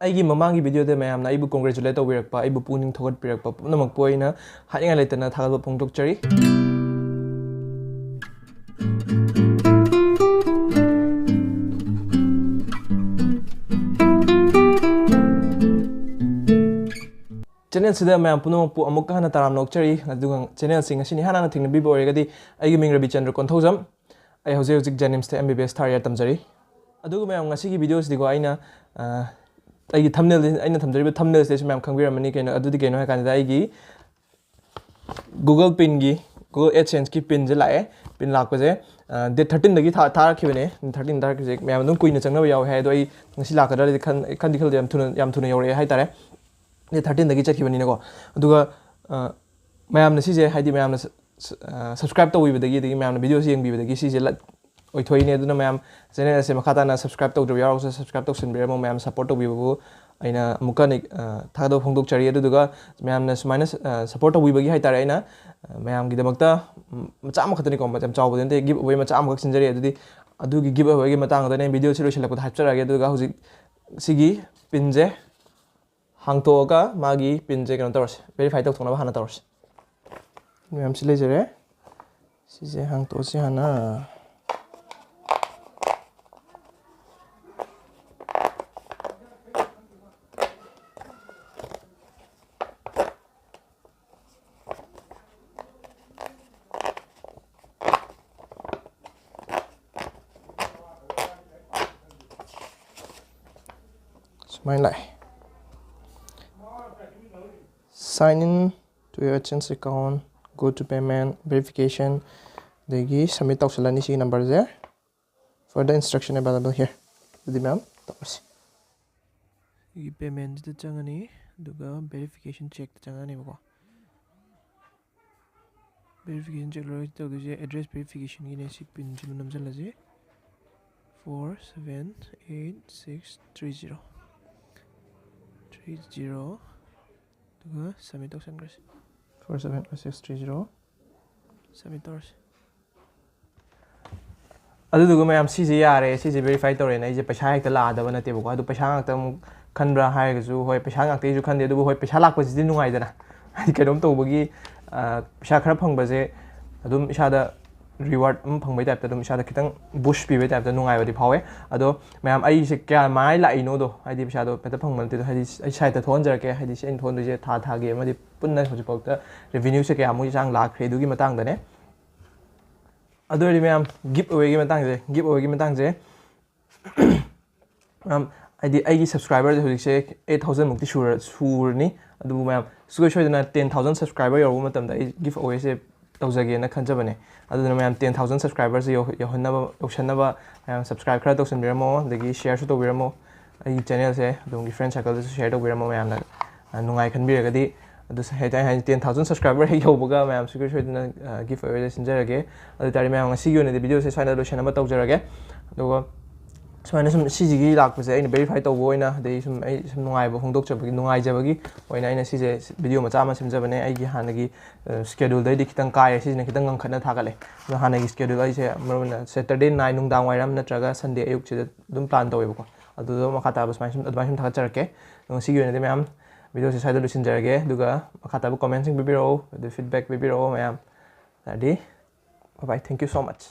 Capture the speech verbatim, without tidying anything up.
ꯑꯩꯒꯤ ꯃꯃꯥꯡꯒꯤ ꯚꯤꯗꯤꯑꯣꯗ ꯃꯌꯥꯝꯅ ꯑꯩꯕꯨ congratulate ꯇꯧꯕꯤꯔꯛꯄ, ꯑꯩꯕꯨ ꯄꯨꯛꯅꯤꯡ ꯊꯧꯒꯠꯄꯤꯔꯛꯄ ꯄꯨꯝꯅꯃꯛꯄꯨ ꯑꯩꯅ ꯍꯥꯏꯅꯤꯡꯉꯥꯏ ꯂꯩꯇꯅ ꯊꯥꯒꯠꯄ ꯐꯣꯡꯗꯣꯛꯆꯔꯤ꯫ Channel ꯁꯤꯗ ꯃꯌꯥꯝ ꯄꯨꯝꯅꯃꯛꯄꯨ ꯑꯃꯨꯛꯀ ꯍꯟꯅ ꯇꯔꯥꯝꯅ ꯑꯣꯛꯆꯔꯤ꯫ ꯑꯗꯨꯒ channel ꯁꯤ ꯉꯁꯤꯅ ꯏꯍꯥꯟ ꯍꯥꯟꯅ ꯊꯦꯡꯅꯕꯤꯕ ꯑꯣꯏꯔꯒꯗꯤ, ꯑꯩꯒꯤ ꯃꯤꯡ ꯔꯕꯤꯆꯟꯗ꯭ꯔ ꯀꯣꯟꯊꯧꯖꯝ꯫ ꯑꯩ ꯍꯧꯖꯤꯛ ꯍꯧꯖꯤꯛ JNIMS ꯇ MBBS third year ꯇꯝꯖꯔꯤ꯫ ꯑꯗꯨꯒ ꯃꯌꯥꯝ, ꯉꯁꯤꯒꯤ ꯚꯤꯗꯤꯑꯣꯁꯤꯗꯤꯀꯣ, ꯑꯩꯅ, ꯑ, ꯑꯩꯒꯤ thumbnail, ꯑꯩꯅ ꯊꯝꯖꯔꯤꯕ thumbnail ꯁꯤꯗꯁꯨ ꯃꯌꯥꯝ ꯈꯪꯕꯤꯔꯝꯃꯅꯤ꯫ ꯀꯩꯅꯣ, ꯑꯗꯨꯗꯤ ꯀꯩꯅꯣ ꯍꯥꯏ ꯀꯥꯟꯗ, ꯑꯩꯒꯤ Google Pin ꯒꯤ, Google AdSense ꯀꯤ pin ꯁꯦ ꯂꯥꯛꯑꯦ꯫ Pin ꯂꯥꯛꯄꯁꯦ, ꯑ, date thirteen ꯗꯒꯤ ꯊꯥ-, ꯊꯥꯔꯛꯈꯤꯕꯅꯦ꯫ Thirteen ꯊꯥꯔꯛꯈꯤꯕꯁꯦ ꯃꯌꯥꯝ ꯑꯗꯨꯝ ꯀꯨꯏꯅ ꯆꯪꯅꯕ ꯌꯥꯎꯋꯦ ꯍꯥꯏ, ꯑꯗꯣ ꯑꯩ ꯉꯁꯤ ꯂꯥꯛꯀꯗ꯭ꯔꯗꯤ ꯈꯟ-, ꯈꯟꯗꯤ ꯈꯜꯂꯦ, ꯌꯥꯝ ꯊꯨꯅ, ꯌꯥꯝ ꯊꯨꯅ ꯌꯧꯔꯛꯑꯦ ꯍꯥꯏꯇꯥꯔꯦ꯫ Date thirteen ꯗꯒꯤ ꯆꯠꯈꯤꯕꯅꯤꯅꯀꯣ꯫ ꯑꯗꯨꯒ, ꯑ, ꯃꯌꯥꯝꯅ ꯁꯤꯁꯦ, ꯍꯥꯏꯗꯤ, ꯃꯌꯥꯝꯅ ꯁ-, ꯁ-, ꯑ, subscribe ꯇꯧꯕꯤꯕꯗꯒꯤ, ꯑꯗꯒꯤ ꯃꯌꯥꯝꯅ ꯚꯤꯗꯤꯑꯣꯁꯤ ꯌꯦꯡꯕꯤꯕꯗꯒꯤ ꯁꯤꯁꯦ ꯂ-, ꯑꯣꯏꯊꯣꯛꯏꯅꯦ꯫ ꯑꯗꯨꯅ ꯃꯌꯥꯝ, channel ꯑꯁꯦ ꯃꯈꯥ ꯇꯥꯅ subscribe ꯇꯧꯗ꯭ꯔꯤꯕ ꯌꯥꯎꯔꯒꯁꯨ subscribe ꯇꯧꯁꯤꯟꯕꯤꯔꯝꯃꯣ꯫ ꯃꯌꯥꯝ support ꯇꯧꯕꯤꯕꯕꯨ ꯑꯩꯅ ꯑꯃꯨꯛꯀ ꯍꯟꯅ, ꯑ, ꯊꯥꯒꯠꯄ ꯐꯣꯡꯗꯣꯛꯆꯔꯤ꯫ ꯑꯗꯨꯗꯨꯒ ꯃꯌꯥꯝꯅ ꯁꯨꯃꯥꯏꯅ, ꯑ, support ꯇꯧꯕꯤꯕꯒꯤ ꯍꯥꯏꯇꯥꯔꯦ, ꯑꯩꯅ, ꯑ, ꯃꯌꯥꯝꯒꯤꯗꯃꯛꯇ, ꯎꯝ, ꯃꯆꯥ ꯑꯃꯈꯛꯇꯅꯤꯀꯣ, ꯌꯥꯝ ꯆꯥꯎꯕꯗꯤ ꯅꯠꯇꯦ, give away ꯃꯆꯥ ꯑꯃꯈꯛ ꯁꯤꯟꯖꯔꯤ꯫ ꯑꯗꯨꯗꯤ ꯑꯗꯨꯒꯤ give away ꯒꯤ ꯃꯇꯥꯡꯗꯅꯦ ꯚꯤꯗꯤꯑꯣꯁꯤ ꯂꯣꯏꯁꯤꯜꯂꯛꯄꯗ ꯍꯥꯏꯖꯔꯛꯑꯒꯦ꯫ ꯑꯗꯨꯒ ꯍꯧꯖꯤꯛ ꯁꯤꯒꯤ pin ꯁꯦ ꯍꯥꯡꯇꯣꯛꯑꯒ ꯃꯥꯒꯤ pin ꯁꯦ ꯀꯩꯅꯣ ꯇꯧꯔꯁꯤ, verify ꯇꯧꯊꯣꯛꯅꯕ ꯍꯥꯟꯅ ꯇꯧꯔꯁꯤ꯫ ꯃꯌꯥꯝꯁꯤ ꯂꯩꯖꯔꯦ꯫ ꯁꯤꯁꯦ ꯍꯥꯡꯇꯣꯛꯑꯁꯤ ꯍꯥꯟꯅ꯫ ꯁꯨꯃꯥꯏꯅ ꯂꯥꯛꯑꯦ꯫ Sign in to your AdSense account, go to payment, verification, ꯑꯗꯒꯤ submit ꯇꯧꯁꯜꯂꯅꯤ ꯁꯤꯒꯤ number say. Further instruction available here. ꯑꯗꯨꯗꯤ ꯃꯌꯥꯝ ꯇꯧꯔꯁꯤ꯫ ꯁꯤꯒꯤ payment ꯁꯤꯗ ꯆꯪꯉꯅꯤ, ꯑꯗꯨꯒ verification check ꯇ ꯆꯪꯉꯅꯦꯕꯀꯣ꯫ Verification check ꯂꯣꯏꯔ ꯇꯧꯗꯣꯏꯁꯦ address verification ꯒꯤꯅꯦ꯫ ꯁꯤ pin ꯁꯤꯃ ꯅꯝꯁꯤꯜꯂꯁꯤ, four seven eight six three zero three zero, ꯑꯗꯨꯒ submit ꯇꯧꯁꯟꯈ꯭ꯔꯁꯤ꯫ Four seven eight six three zero꯫ Submit ꯇꯧꯔꯁꯤ꯫ ꯑꯗꯨꯗꯨꯒ ꯃꯌꯥꯝ, ꯁꯤꯁꯦ ꯌꯥꯔꯦ, ꯁꯤꯁꯦ ꯚꯦꯔꯤꯐꯥꯏ ꯇꯧꯔꯦꯅ ꯑꯩꯁꯦ ꯄꯩꯁꯥ ꯍꯦꯛꯇ ꯂꯥꯛꯑꯗꯕ ꯅꯠꯇꯦꯕꯀꯣ꯫ ꯑꯗꯨ ꯄꯩꯁꯥ ꯉꯥꯛꯇ ꯑꯃꯨꯛ ꯈꯟꯕ꯭ꯔꯥ ꯍꯥꯏꯔꯒꯁꯨ, ꯍꯣꯏ, ꯄꯩꯁꯥ ꯉꯥꯛꯇꯒꯤꯁꯨ ꯈꯟꯗꯦ, ꯑꯗꯨꯕꯨ ꯍꯣꯏ, ꯄꯩꯁꯥ ꯂꯥꯛꯄꯁꯤꯗꯤ ꯅꯨꯡꯉꯥꯏꯗꯅ꯫ ꯍꯥꯏꯗꯤ ꯀꯩꯅꯣꯝ ꯇꯧꯕꯒꯤ, ꯑ, ꯄꯩꯁꯥ ꯈꯔ ꯐꯪꯕꯁꯦ ꯑꯗꯨꯝ ꯏꯁꯥꯗ ꯔꯤꯋꯥꯔꯗ ꯑꯃ ꯐꯪꯕꯩ ꯇꯥꯏꯞꯇ, ꯑꯗꯨꯝ ꯏꯁꯥꯗ ꯈꯤꯇꯪ ꯕꯨꯁ ꯄꯤꯕꯩ ꯇꯥꯏꯞꯇ ꯅꯨꯡꯉꯥꯏꯕꯗꯤ ꯐꯥꯎꯋꯦ꯫ ꯑꯗꯣ ꯃꯌꯥꯝ, ꯑꯩꯁꯦ ꯀꯌꯥꯃꯥꯏ ꯂꯥꯛꯏꯅꯣꯗꯣ, ꯍꯥꯏꯗꯤ ꯄꯩꯁꯥꯗꯣ ꯍꯦꯛꯇ ꯐꯪꯕ ꯅꯠꯇꯦꯗꯣ, ꯍꯥꯏꯗꯤ ꯑꯩ ꯁꯥꯏꯠꯇ ꯊꯣꯛꯍꯟꯖꯔꯛꯀꯦ꯫ ꯍꯥꯏꯗꯤ ꯁꯤ ꯑꯩꯅ ꯊꯣꯛꯍꯟꯗꯣꯏꯁꯦ ꯊꯥ ꯊꯥꯒꯤ ꯑꯃꯗꯤ ꯄꯨꯟꯅ ꯍꯧꯖꯤꯛꯐꯥꯎꯗ ꯔꯦꯚꯤꯅ꯭ꯌꯨꯁꯦ ꯀꯌꯥꯃꯨꯛꯀꯤ ꯆꯥꯡ ꯂꯥꯛꯈ꯭ꯔꯦ, ꯑꯗꯨꯒꯤ ꯃꯇꯥꯡꯗꯅꯦ꯫ ꯑꯗꯨ ꯑꯣꯏꯔꯗꯤ ꯃꯌꯥꯝ, ꯒꯤꯐ ꯑꯋꯦꯒꯤ ꯃꯇꯥꯡꯁꯦ, ꯒꯤꯐ ꯑꯋꯦꯒꯤ ꯃꯇꯥꯡꯁꯦ, ꯃꯌꯥꯝ, ꯍꯥꯏꯗꯤ ꯑꯩꯒꯤ ꯁꯕꯁꯀ꯭ꯔꯥꯏꯕꯔꯁꯦ ꯍꯧꯖꯤꯛꯁꯦ ꯑꯩꯠ ꯊꯥꯎꯖꯟꯃꯨꯛꯇꯤ ꯁꯨꯔ-, ꯁꯨꯔꯅꯤ꯫ ꯑꯗꯨꯕꯨ ꯃꯌꯥꯝ, ꯁꯨꯡꯁꯣꯏ ꯁꯣꯏꯗꯅ ꯇꯦꯟ ꯊꯥꯎꯖꯟ ꯁꯕꯁꯀ꯭ꯔꯥꯏꯕꯔ ꯌꯧꯔꯕ ꯃꯇꯝꯗ ꯑꯩ ꯒꯤꯐ ꯑꯋꯦꯁꯦ ꯇꯧꯖꯒꯦꯅ ꯈꯟꯖꯕꯅꯦ꯫ ꯑꯗꯨꯅ ꯃꯌꯥꯝ, ꯇꯦꯟ ꯊꯥꯎꯖꯟ ꯁꯕꯁꯀ꯭ꯔꯥꯏꯕꯔꯁꯦ ꯌꯧ-, ꯌꯧꯍꯟꯅꯕ, ꯌꯧꯁꯟꯅꯕ ꯃꯌꯥꯝ ꯁꯕꯁꯀ꯭ꯔꯥꯏꯕ ꯈꯔ ꯇꯧꯁꯟꯕꯤꯔꯝꯃꯣ, ꯑꯗꯒꯤ ꯁꯤꯌꯔꯁꯨ ꯇꯧꯕꯤꯔꯝꯃꯣ꯫ ꯑꯩꯒꯤ ꯆꯦꯅꯦꯜꯁꯦ ꯑꯗꯣꯝꯒꯤ ꯐ꯭ꯔꯦꯟ ꯁꯔꯀꯜꯗꯁꯨ ꯁꯤꯌꯔ ꯇꯧꯕꯤꯔꯝꯃꯣ ꯃꯌꯥꯝꯅ, ꯑ, ꯅꯨꯡꯉꯥꯏ ꯈꯟꯕꯤꯔꯒꯗꯤ꯫ ꯑꯗꯨ ꯁ-, ꯍꯥꯏ ꯇꯥꯔꯦ, ꯍꯥꯏꯗꯤ ꯇꯦꯟ ꯊꯥꯎꯖꯟ ꯁꯕꯁꯀ꯭ꯔꯥꯏꯕꯔ ꯍꯦꯛ ꯌꯧꯕꯒ ꯃꯌꯥꯝ ꯁꯨꯡꯁꯣꯏ ꯁꯣꯏꯗꯅ, ꯑ, ꯒꯤꯐ ꯑꯋꯦꯗ ꯁꯤꯟꯖꯔꯒꯦ꯫ ꯑꯗꯨ ꯇꯥꯔꯗꯤ ꯃꯌꯥꯝ, ꯉꯁꯤꯒꯤ ꯑꯣꯏꯅꯗꯤ ꯚꯤꯗꯤꯑꯣꯁꯦ ꯁ꯭ꯋꯥꯏꯗ ꯂꯣꯏꯁꯤꯟꯅꯕ ꯇꯧꯖꯔꯒꯦ꯫ ꯑꯗꯨꯒ ꯁꯨꯃꯥꯏꯅ ꯁꯨꯝ ꯁꯤꯁꯤꯒꯤ ꯂꯥꯛꯄꯁꯦ ꯑꯩꯅ ꯚꯦꯔꯤꯐꯥꯏ ꯇꯧꯕ ꯑꯣꯏꯅ, ꯑꯗꯩ ꯁꯨꯝ ꯑꯩ ꯁꯨꯝ ꯅꯨꯡꯉꯥꯏꯕ ꯐꯣꯡꯗꯣꯛꯆꯕꯒꯤ, ꯅꯨꯡꯉꯥꯏꯖꯕꯒꯤ ꯑꯣꯏꯅ ꯑꯩꯅ ꯁꯤꯁꯦ ꯚꯤꯗꯤꯑꯣ ꯃꯆꯥ ꯑꯃ ꯁꯦꯝꯖꯕꯅꯦ꯫ ꯑꯩꯒꯤ ꯍꯥꯟꯅꯒꯤ, ꯑ, ꯁ꯭ꯀꯦꯗꯨꯜꯗꯩꯗꯤ ꯈꯤꯇꯪ ꯀꯥꯏꯔꯦ, ꯁꯤꯁꯤꯅ ꯈꯤꯇꯪ ꯉꯟꯈꯠꯅ ꯊꯥꯒꯠꯂꯦ꯫ ꯑꯗꯣ ꯍꯥꯟꯅꯒꯤ ꯁ꯭ꯀꯦꯗꯨꯜ ꯑꯩꯁꯦ ꯃꯔꯨ ꯑꯣꯏꯅ ꯁꯦꯇꯔꯗꯦ ꯅꯥꯏꯠ ꯅꯨꯡꯗꯥꯡ ꯋꯥꯏꯔꯝ ꯅꯠꯇ꯭ꯔꯒ ꯁꯟꯗꯦ ꯑꯌꯨꯛꯁꯤꯗ ꯑꯗꯨꯝ ꯄ꯭ꯂꯥꯟ ꯇꯧꯋꯦꯕꯀꯣ꯫ ꯑꯗꯨꯗꯣ ꯃꯈꯥ ꯇꯥꯕ ꯁꯨꯃꯥꯏꯅ ꯁꯨꯝ, ꯑꯗꯨꯃꯥꯏꯅ ꯁꯨꯝ ꯊꯥꯒꯠꯆꯔꯛꯀꯦ꯫ ꯑꯗꯣ ꯉꯁꯤꯒꯤ ꯑꯣꯏꯅꯗꯤ ꯃꯌꯥꯝ, ꯚꯤꯗꯤꯑꯣꯁꯦ ꯁ꯭ꯋꯥꯏꯗ ꯂꯣꯏꯁꯤꯟꯖꯔꯒꯦ꯫ ꯑꯗꯨꯒ ꯃꯈꯥ ꯇꯥꯕ ꯀꯣꯃꯦꯟꯁꯤꯡ ꯄꯤꯕꯤꯔꯛꯑꯣ, ꯑꯗꯨ ꯐꯤꯗꯕꯦꯛ ꯄꯤꯕꯤꯔꯛꯑꯣ ꯃꯌꯥꯝ꯫ ꯑꯗꯨꯗꯤ, bye bye, thank you so much꯫